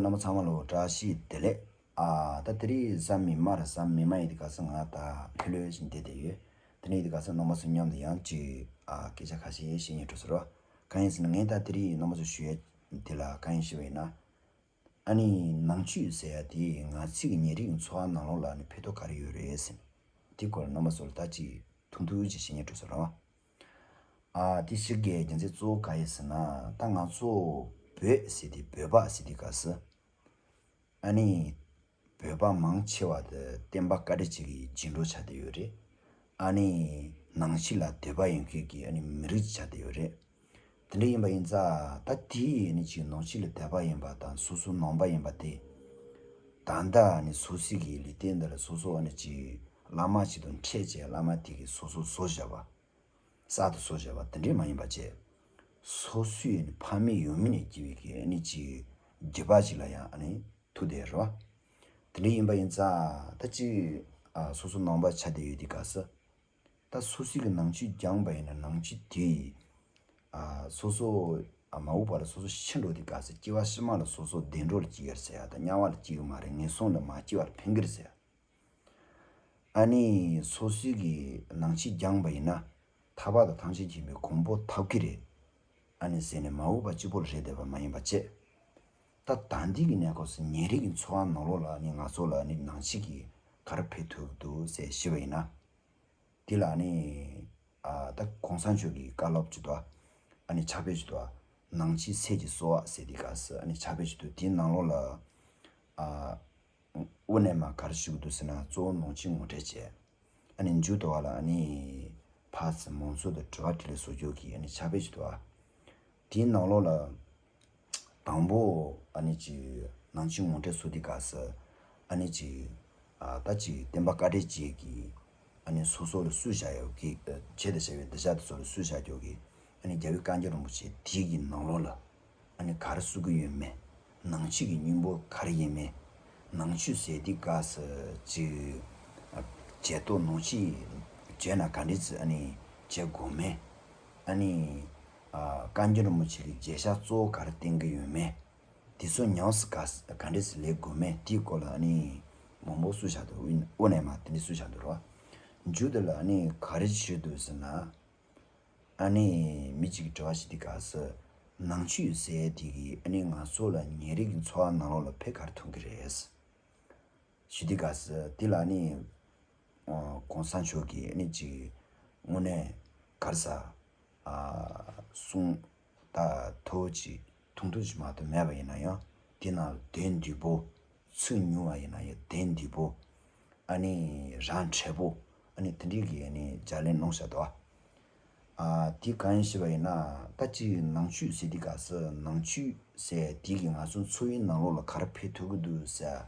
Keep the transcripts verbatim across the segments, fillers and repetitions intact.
རྣམ་པ་ཚང་མ་ལ་བཀྲ་ཤིས་བདེ་ལེགས། ཨ་ད་དེ་རིང་གཟའ་མིག་དམར། གཟའ་མིག་དམར་ཡིན་དུས་ག་ས་ང་ད་ལྷོད་ལྷོད་ཞིག་བསྡད་བསྡད་ཡོད། དེ་ནས་ཡིན་དུས་ག་ས་རྣམ་པ་ཚོ་མཉམ་དུ་ཡང་ཅིག་ཨ་སྐད་ཆ་ཁ་ཤས་བཤད་སྙིང་འདོད་སོང་ར། གང་ཡིན་ཟེར་ན་ངས་ད་དེ་རིང་རྣམ་པ་ཚོ་ཞུ་ཡ་དེ་ལ་གང་ཡིན་ཞུས་པ་ཡིན་ན། ཨ་ནི་ནང་བཅུད་ཟེར་ཡ་དེ་ང་ཚོའི་ཉིན་རེའི་འཚོ་བ་ནང་ལོགས་ལ་ནི་ཕན་ཐོགས་ག་རེ་ཡོད་རེད་ཟེར་ནས། དེ་སྐོར་རྣམ་པ་ཚོ་ལ་ད་ཅིག་ཐུང་ཐུང་ཅིག་བཤད་སྙིང་འདོད་སོང་ར། ཨ་དེ་ཞིག་གི་རྒྱུ་མཚན་གཙོ་བོ་ག་ཡིན་ཟེར་ན། ད་ང་ཚོ་བོད་ཟེར་དེ་བོད་པ་ཟེར་དེ་ག་ས། ཨ་ནི་བོད་པ་མང་ཆེ་བ་དེ་བསྟན་པ་བཀའ་དྲིན་ཅན་གྱི་རྗེས་འགྲོ་ཆགས་བསྡད་ཡོད་རེད། ཨ་ནི་ནང་ཆོས་ལ་དད་པ་ཡོད་མཁན་གྱི་ཨ་ནི་མི་རིགས་ཆགས་བསྡད་ཡོད་རེད། དེ་འདྲ་ཡིན་པ་ཡིན་ཙང་ད་དེ་ཨ་ནི་ཅིག་ནང་ཆོས་ལ་དད་པ་ཡིན་པ་དང་སོ་སོ་ནང་པ་ཡིན་པ་དེ། ད་ལྟ་ཨ་ནི་སོ་སོའི་གི་ལུས་རྟེན་འདི་ལ་སོ་སོ་ཨ་ནི་ཅིག་བླ་མ་ཅིག་དང་འཕྲད་བྱས་བླ་མ་དེ་གིས་སོ་སོ་བཟོ་བཞག་པ། གསར་དུ་བཟོ་བཞག་པ་དེ་འདྲས་མ་ཡིན་པ་བྱས། སོ་སོའི་ཕ་མེས་ཡང་མེས་ནས་སྐྱེས་པའི་གི་ཨ་ནི་ཅིག་རྒྱུད་པ་ཅིག་ལ་ཡང་ཨ་ནི་ཐུག་བསྡད་རེད་བ། དེ་འདྲས་ཡིན་པ་ཡིན་ཙང་ད་ཅིག་ཨ་སོ་སོ་ནང་པ་ཆགས་བསྡད་ཡོད་དུས་ག་ས། ད་སོ་སོའི་གི་ནང་ཆོས་སྦྱངས་པ་ཡིན་ན་ནང་ཆོས་དེ་ཡིས་ཨ་སོ་སོ་ཨ་མ་འོངས་པ་ལ་སོ་སོ་ཤི་འགྲོ་དུས་ག་ས་སྐྱེ་བ་ཕྱི་མ་ལ་སོ་སོ་བདེ་འགྲོ་ལ་སྐྱེ་གི་རེད་ཟེར་ཡ་དང་དམྱལ་བ་ལ་སྐྱེ་གི་མ་རེད། ངན་སོང་ལ་མ་སྐྱེ་བར་ཕན་གི་རེད་ཟེར་ཡ། ཨ་ནི་སོ་སོའི་གི་ནང་ཆོས་སྦྱངས་པ་ཡིན་ན་ཐར་པ་དང་ཐམས་ཅད་མཁྱེན་པའི་གོ་འཕང་ཐོབ་ཀྱི་རེད། ཨ་ནི་ཟེར་ནས་མ་འོངས་པ་གཅིག་པོ་ལ་རེ་བསྡད་པ་མ་ཡིན་པ་བྱས། ད་ད་ལྟའི་གི་གནས་སྐབས་སུ་ཉིན་རེ་གི་འཚོ་བ་ནང་ལོགས་ལ་ཨ་ནི་ང་ཚོ་ལ་ཨ་ནི་ནང་ཆོས་ཀྱིས་ག་རེ་ཕན་ཐོགས་ཀྱི་འདུག་ཟེར་ཞུས་པ་ཡིན་ན། དེ་ལ་ཨ་ནི་ཨ་ད་གོང་ས་མཆོག་གི་བཀའ་སློབ་ཅིག་འདུག་ཨ་ནི་ཕྱག་དཔེ་ཅིག་འདུག་ནང་ཆོས་ཚེ་གཅིག་གསོལ་བ་ཟེར་དུས་ག་ས་ཨ་ནི་ཕྱག་དཔེ་ཅིག་འདུག་དེའི་ནང་ལོགས་ལ་ཨ། དབུ་ནས་མར་ག་རེ་ཞུ་གི་འདུག་ཟེར་ན་གཙོ་བོ་ནང་ཆོས་ངོ་སྤྲོད་བྱས། ཨ་ནི་མཇུག་ཏུ་བ་ལ་ཨ་ནི་ཕར་ཚུར་མང་ཚོགས་དང་དྲི་བ་དྲིས་ལན་བཟོ་རྒྱུ་གི་ཨ་ནི་ཕྱག་དཔེ་ཅིག་འདུག་ཨ། དེའི་ནང་ལོགས་ལ་དང་པོ་ཨ་ནི་ཅིག་ནང་ཆོས་ངོ་སྤྲོད་བཟོ་དུས་ག་ས་ཨ་ནི་ཅིག་ཨ་ད་ཅིག་བསྟན་པ་བཀའ་དྲིན་ཅན་གྱི་ཨ་ནི་སོ་སོ་ལ་སུ་བཞག་ཡོད་ཀྱི་ཁྱེད་དང་བྱ་བའི་འདི་བཞག་དེ་ཚོ་ལ་སུ་བཞག་རྒྱུ་གི་ཨ་ནི་རྒྱལ་བའི་བཀའ་འགྱུར་རིན་པོ་ཆེ་དེའི་གི་ནང་ལོགས་ལ། ཨ་ནི་ག་རེ་གསུང་གི་ཡོད་མེད། ནང་ཆོས་ཀྱི་སྙིང་པོ་ག་རེ་ཡིན་མེད། ནང་ཆོས་ཟེར་དུས་ག་ས་ཅིག་བྱས་ཏོ་ནང་ཆོས་བྱས་ན་ག་འདྲས་ཚེ་ཨ་ནི་བྱེད་དགོས་མེད། ཨ་ནི་བཀའ་འགྱུར་རིན་པོ་ཆེ་གི་རྒྱས་བཤད་གཙོ་བོ་ག་རེ་བསྟན་གི་ཡོད་མེད། དེ་ཚོ་ཉམས་སུ་ག་ས་ག་འདྲས་ཚེ་ལེན་དགོས་མེད་དེའི་སྐོར་ལ་ཨ་ནི་མང་པོ་གསུང་བཞག་འདུག་དབུ་ནས་མར་དེ་འདྲས་གསུང་བཞག་འདུག་རོ། མཇུག་དེ་ལ་ཨ་ནི་ག་རེ་ཞུས་འདུག་ཟེར་ན། ཨ་ནི་མི་གཅིག་གིས་དྲི་བ་ཞུས་དུས་ག་ས། ནང་ཆོས་ཟེར་དེ་གིས་ཨ་ནི་ང་ཚོ་ལ་ཉིན་རེ་གི་འཚོ་བ་ནང་ལོགས་ལ་ཕན་ག་རེ་ཐོགས་ཀྱི་རེད། ཞུས་དུས་ག་ས་དེ་ལ་ཨ་ནི་གོང་ས་མཆོག་གིས་ཨ་ནི་ཅིག་དངོས་གནས་ག་རེ་ཟ་གསུང་ད་ཐོ་ཅིག་ཐུང་ཐུང་ཅིག་མ་གཏོགས་མེད་པ་ཡིན་ན་ཡང་དེ་ནང་ལ་དོན་འདུས་པོ། ཚིག་ཉུང་བ་ཡིན་ན་ཡང་དོན་འདུས་པོ། ཨ་ནི་རང་འཁྲིལ་པོ། ཨ་ནི་དེ་འདྲའི་གི་ཨ་ནི་ལྗགས་ལན་གནང་བཞག་འདུག་ཨ་དེ་གང་ཡིན་ཞུས་པ་ཡིན་ན་ད་ཅིག་ནང་ཆོས་ཟེར་དུས་ག་ས་ནང་ཆོས་ཟེར་དེ་གི་ང་ཚོ་འཚོ་བའི་ནང་ལོགས་ལ་ག་རེ་ཕན་ཐོགས་ཀྱི་འདུག་ཟེར་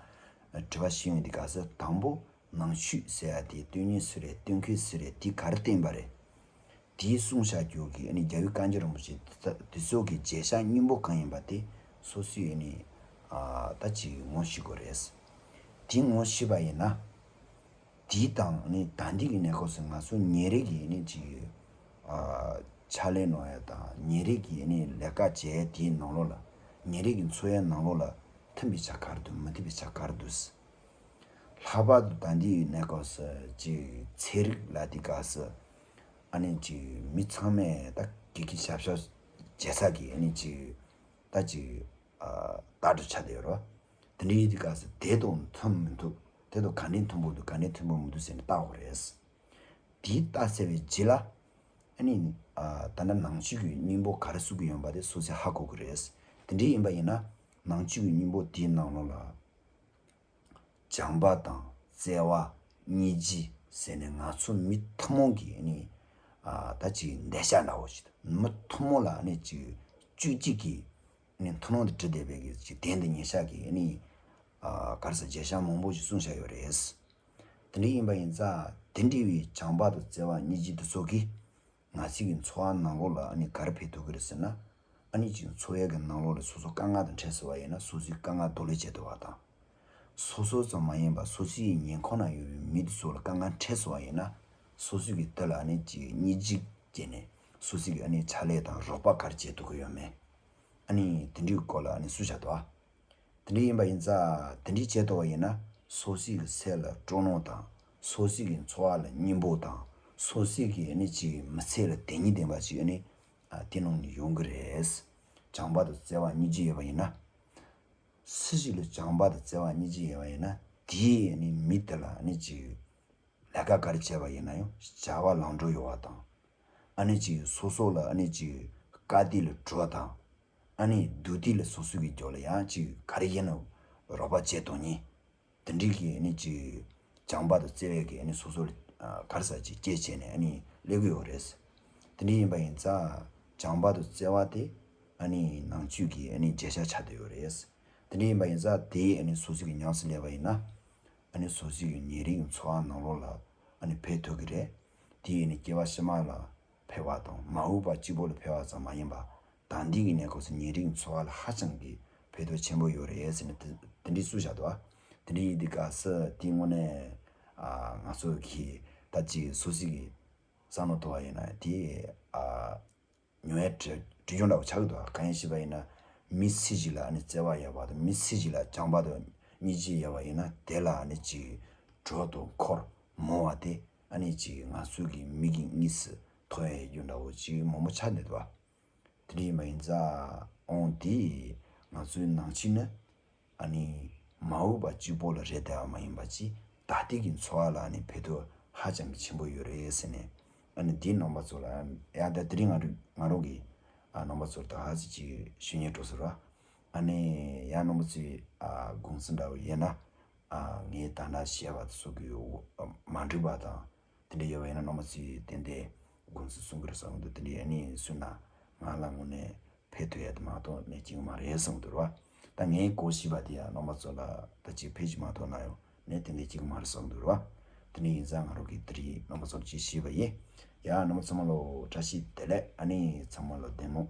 དྲི་བ་ཞིག་ཡོང་དུས་ག་ས་དང་པོ་ནང་ཆོས་ཟེར་ཡ་དེ་སྟོན་ཉིན་སུ་རེད། སྟོན་ཁུལ་སུ་རེད། དེ་ག་རེ་བསྟན་པ་རེད། དེའི་གསུང་བྱ་རྒྱུ་གི་ཨ་ནི་རྒྱལ་བའི་བཀའ་འགྱུར་རིན་པོ་ཆེ་དེ་ཚོ་གི་རྒྱས་བཤད་སྙིང་པོ་གང་ཡིན་པ་དེ་སོ་སོའི་ཨ་ནི་ཨ་ད་ཅིག་ངོ་ཤེས་དགོས་རེད། དེ་ངོ་ཤེས་པ་ཡིན་ན་དེའི་དང་ཨ་ནི་ད་འདི་གི་གནས་སྐབས་སུ་ང་ཚོ་ཉིན་རེ་གི་ཨ་ནི་ཅིག་ཨ་ཕྱག་ལས་གནང་ཡ་དང་ཉིན་རེ་གི་ཨ་ནི་ལས་ཀ་བྱེད་ཡ་དེའི་ནང་ལོགས་ལ་ཉིན་རེ་གི་འཚོ་ཡ་ནང་ལོགས་ལ་མཐུན་པའི་ཆ་ག་རེ་འདུག་མི་མཐུན་པའི་ཆ་ག་རེ་འདུག་ལྷག་པར་དུ་ད་ལྟའི་གནས་སྐབས་སུ་ཅིག་ཚན་རིག་ལ་དེ་ག་ས་ཨ་ནི་ཅིག་མི་ཚང་མས་ད་དགེ་རྒན་ཞབས་ཞུ་བྱེད་ས་གི་ཨ་ནི་ཅིག་ད་ཅིག་ཨ་ལྟ་གྲུབ་ཆགས་བསྡད་ཡོད་རེད་བ། དེ་འདྲའི་དེ་ག་ས་དེ་དང་མཐུན་མི་འདུག་དེ་དང་ག་འདྲའི་མཐུན་པོ་འདུག་ག་འདྲའི་མཐུན་པོ་མི་འདུག་ཟེར་ནས་བལྟ་དགོས་རེད། དེ་བལྟ་ཚར་བའི་རྗེས་ལ་ཨ་ནི་ཨ་ད་ལྟ་ནང་ཆོས་ཀྱི་སྙིང་པོ་ག་རེ་གསུང་གི་ཡོད་པ་དེ་སོ་སོས་ཧ་གོ་དགོས་རེད། དེ་འདྲའི་ཡིན་པ་ཡིན་ན་ནང་ཆོས་ཀྱི་སྙིང་པོ་དེའི་ནང་ལོགས་ལ། བྱམས་པ་དང་བརྩེ་བ་སྙིང་རྗེ་ཟེར་ནས་ང་ཚོ་མི་ཐུན་མོང་གི་ཨ་ནི་ཨ་ད་ཅིག་འདོད་ཆགས་འདྲ་བོ་ཞིག་མི་ཐུན་མོང་ལ་ཨ་ནི་ཅིག་བཅུད་གཅིག་གི་ཨ་ནི་མཐུན་སྣང་དུ་གྲུབ་བསྡད་པའི་གི་ཅིག་དོན་དུ་ཉེ་ཤག་གི་ཨ་ནི་ཨ་ག་རེ་ཟེར་རྒྱས་བཤད་མང་པོ་ཞིག་གསུངས་བཞག་ཡོད་རེད། དེ་འདྲ་ཡིན་པ་ཡིན་ཙང་དེ་འདྲ་བའི་བྱམས་པ་དང་བརྩེ་བ་སྙིང་རྗེ་འདི་ཚོ་གིས། ང་ཚོའི་གི་འཚོ་བ་ནང་ལོགས་ལ་ཨ་ནི་ག་རེ་ཕན་ཐོགས་ཀྱི་རེད་ཟེར་ན། ཨ་ནི་ཅིག་འཚོ་བའི་གི་ནང་ལོགས་ལ་སོ་སོ་དཀའ་ངལ་དང་འཕྲད་སོང་བ་ཡིན་ན་སོ་སོའི་དཀའ་ངལ་གདོང་ལེན་བྱེད་ཐུབ་པ་དང་། སོ་སོ་ཙམ་མ་ཡིན་པར་སོ་སོའི་ཉེ་འཁོར་ན་ཡོད་པའི་མི་དེ་ཚོ་ལ་དཀའ་ངལ་འཕྲད་སོང་བ་ཡིན་ན་སོ་སོའི་གི་དེ་ལ་ཨ་ནི་ཅིག་སྙིང་རྗེ་སྐྱེས་ནས་སོ་སོའི་གི་ཨ་ནི་ཕྱག་ལས་དང་རོགས་པ་ག་རེ་བྱེད་ཐུབ་ཀྱི་ཡོད་མེད། ཨ་ནི་དེ་འདྲའི་སྐོར་ལ་ཨ་ནི་གསུངས་བཞག་འདུག་ཨ། དེ་འདྲ་ཡིན་པ་ཡིན་ཙང་དེ་འདྲ་བྱས་ཐུབ་པ་ཡིན་ན་སོ་སོའི་གི་སེམས་ལ་སྤྲོ་སྣང་དང་སོ་སོའི་གི་འཚོ་བ་ལ་སྙིང་པོ་དང་སོ་སོའི་གི་ཨ་ནི་ཅིག་མི་ཚེ་ལ་དོན་སྙིང་ལྡན་པ་ཅིག་ཨ་ནི་དེ་ནང་ནས་ཡོང་གི་རེད། སྦྱངས་པ་དང་བརྩེ་བ་སྙིང་རྗེ་ཡོད་པ་ཡིན་ན། སུ་ཞིག་ལ་སྦྱངས་པ་དང་བརྩེ་བ་སྙིང་རྗེ་ཡོད་པ་ཡིན་ན་དེའི་ཨ་ནི་མི་དེ་ལ་ཨ་ནི་ཅིག་ལས་ཀ་ག་རེ་བྱས་པ་ཡིན་ན་ཡང་བྱ་བ་ལམ་འགྲོ་ཡོང་བ་དང་། ཨ་ནི་ཅིག་སོ་སོ་ལ་ཨ་ནི་ཅིག་དཀའ་སྡུག་ལ་གྲོགས་དང་། ཨ་ནི་སྡུག་སྡུག་ལ་སོ་སོ་གི་རྒྱབ་ལ་ཡང་ཅིག་ག་རེ་ཡིན་ན་རོགས་པ་བྱེད་གཏོང་ཉིན། དེ་འདྲའི་གི་ཨ་ནི་ཅིག་སྦྱངས་པ་དང་བརྩེ་བའི་གི་ཨ་ནི་སོ་སོ་ལ་ག་རེ་ཟེར་ཅིག་སྐྱེད་བྱས་ནས་ཨ་ནི་སླེབས་ཀྱི་ཡོད་རེད། དེ་འདྲ་ཡིན་པ་ཡིན་ཙང་སྦྱངས་པ་དང་བརྩེ་བ་དེ་ཨ་ནི་ནང་ཆོས་ཀྱི་ཨ་ནི་བརྗོད་བྱ་ཆགས་བསྡད་ཡོད་རེད། དེ་འདྲ་ཡིན་པ་ཡིན་ཙང་དེ་ཨ་ནི་སོ་སོ་གི་ཉམས་སུ་ལེན་པ་ཡིན་ན། ཨ་ནི་སོ་སོའི་ཉིན་རེའི་འཚོ་བ་ནང་ལོགས་ལ་ཨ་ནི་ཕན་ཐོགས་ཀྱི་རེད། དེ་ཨ་ནི་སྐྱེ་བ་ཕྱི་མ་ལ་ཕན་པ་དང་མ་འོངས་པ་གཅིག་པོ་ལ་ཕན་པ་ཙམ་མ་ཡིན་པ། ད་ལྟའི་གི་གནས་སྐབས་སུ་ཉིན་རེའི་འཚོ་བ་ལ་ཧ་ཅང་གི་ཕན་ཐོགས་ཆེན་པོ་ཡོད་རེད་ཟེར་ནས་དེ་དེ་འདྲའི་སུ་བཞག་འདུག་ཨ། དེ་འདྲའི་ཡིན་དུས་སྐབས་སུ་དེ་དངོས་གནས་ང་ཚོ་གི་ད་ཅིག་སོ་སོ་གི་བསམ་བློ་གཏོང་བ་ཡིན་ན་དེ། ཉུང་བའི་གྲོས་གྲོས་ཆོད་འདྲ་བོ་ཆགས་ཀྱི་འདུག་གང་ཡིན་ཞེས་པ་ཡིན་ན། མི་སུ་ཞིག་ལ་ཨ་ནི་བརྩེ་བ་ཡོད་པ་དང་མི་སུ་ཞིག་ལ་སྦྱངས་པ་དང་སྙིང་རྗེ་ཡོད་པ་ཡིན་ན་དེ་ལ་ཨ་ནི་ཅིག་གྲོགས་དང་འཁོར་མོ་བ་དེ་ཨ་ནི་ཅིག་ང་ཚོ་གི་མིག་གི་དབུས་སུ་མཐོང་ཡས་རྒྱུ་འདྲ་བོ་ཅིག་མང་པོ་ཆགས་འདུག་པ། དེ་འདྲ་ཡིན་པ་ཡིན་ཙང་འོང་དེ་ང་ཚོའི་ནང་ཆོས་ནི། ཨ་ནི་མ་འོངས་པ་གཅིག་པོ་ལ་རེད་བསྡད་པ་མ་ཡིན་པ་ཅིག་ད་ལྟའི་གི་འཚོ་བ་ལ་ཨ་ནི་ཕན་ཐོགས་ཧ་ཅང་གི་ཆེན་པོ་ཡོད་རེད་ཟེར་ནས། ཨ་ནི་འདིའི་རྣམ་པ་ཚོ་ལ་ཡང་ད་དེ་རིང་ང་རང་ང་རང་གི་ཨ་རྣམ་པ་ཚོར་ད་ཧ་ཅིག་ཅིག་ཞུ་སྙིང་འདོད་སོང་ར། ཨ་ནི་ཡང་རྣམ་པ་ཚོས་ཨ་དགོངས་ཚུལ་འདྲ་བོ་ཡོད་ན་ཨ་ངས་ད་ལྟ་བཤད་པ་དེ་ཚོ་གི་མ་འགྲིག་པ་དང་། དེ་འདྲ་ཡོད་པ་ཡིན་ན་རྣམ་པ་ཚོས་ཏན་ཏན་དགོངས་ཚུལ་གསུང་གི་རེད་བསམ་གི་འདུག་དེ་འདྲ་ཡིན་ན་སུ་ན་ང་ལ་དངོས་གནས་ཕན་ཐོགས་ཡ་དེ་མ་གཏོགས་གནས་ཀྱི་མ་རེད་བསམ་གི་འདུག་ར། ད་ངས་གོ་ཤེས་པ་དེ་ཡང་རྣམ་པ་ཚོ་ལ་ད་ཅིག་ཕན་གྱི་མ་གཏོགས་ན་ཡང་གནས་དེ་འདྲ་གཅིག་མ་རེད་བསམ་གི་འདུག་ར། དེ་འདྲ་ཡིན་ཙང་ང་རང་གིས་དེ་རིང་རྣམ་པ་ཚོར་ཅིག་ཞུས་པ་ཡིན། ཡ་རྣམ་པ་ཚང་མ་ལ་བཀྲ་ཤིས་བདེ་ལེགས། ཨ་ནི་ཚང་མ་ལ་བདེ་མོ།